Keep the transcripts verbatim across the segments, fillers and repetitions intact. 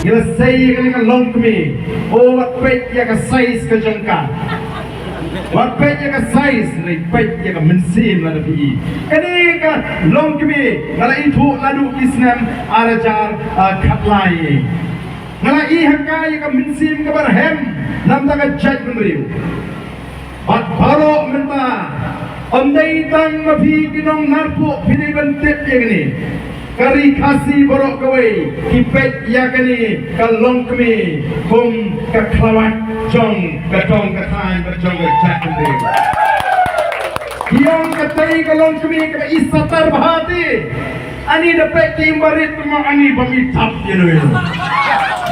Ngi la sei ïa kane ka longkmie. O, wat peit ïa ka size ka jong ka. Wat peit ïa ka size, ngi peit ïa ka mynsiem lada phi i. Kane ka longkmie nga la ithuh naduh ki snem ar hajar, ah, khatlai. Nga la i ha ka ïa ka mynsiem kaba rhem namar ka jaitbynriew. Bad baroh mynta, ym dei tang ma phi ki nong Narpuh phi dei ban tip ïa kane. Ka ri Khasi baroh kawei ki peit ïa kane ka longkmie kum ka khlawait jong ka dong ka thaiñ bad jong ka jaitbynriew. Ki ong katei ka longkmie kaba i satar bha te. Ani da peit te im barit, ma ani bym i thap ïa no ïa no.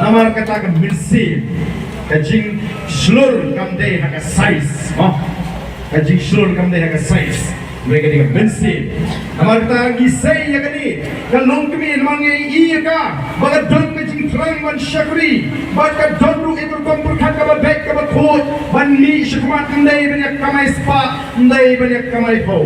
Namar kata ka mynsiem, ka jingshlur kam dei ha ka size. Mo, ka jingshlur kam dei ha ka size. Hynrei ka dei ka mynsiem. Namar kata ngi sei ïa kane ka longkmie namar ngi i ïa ka ba ka don ka jingthrang ban shakri, ba ka don ruh ïa ka rukom pyrkhat kaba beit kaba khuid ban mih shakhmat, ym dei ban ïa kamai spah, ym dei ban ïa kamai phew.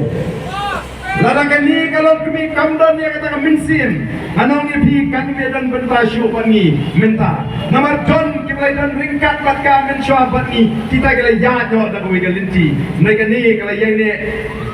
Lada kane ka longkmie kam don ïa kata ka mynsiem, ngan ong ïa phi kan ym don bynta shuh bad ngi mynta. Namar don kiba la don ryngkat bad ka mynshuwa bad ngi, kita ki la ïaid noh da kawei ka lynti. Hynrei kane ka la ïaineh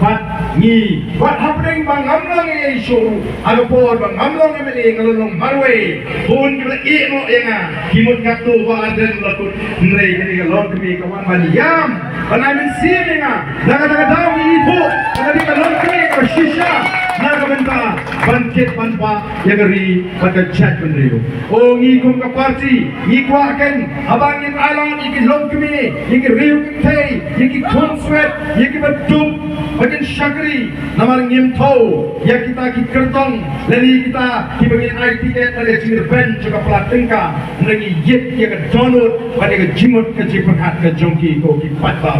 bad ngi. Wat hapdeng ba ngam long ïa i shuh, ha ka por ba ngam long M L A nga la long marwei. Bun kiba la ïeh noh ïa nga, ki mut katto ba Ardent la kut. Hynrei kane ka longkmie ka wan ban ïam, ban ai mynsiem ïa nga. Na kata ka daw ngi ithuh ba kane ka longkmie ka shisha na ka bynta ban kit ban bah ïa ka ri bad ka jaitbynriew. O, ngi kum ka party ngi kwah ken haba ngin ailad ïa ki longkmie, ïa ki riew kynthei, ïa ki khun swet, ïa ki baduk ba kin shakri. Namar ngim thew ïa kita ki kyrtong lane kita kiba ngin ai tiket na ka jingrben jong ka pla tyngka. Hynrei ngi ïeit ïa ka dohnud bad ïa ka jingmut ka jingpyrkhat ka jong ki, ko ki paidbah.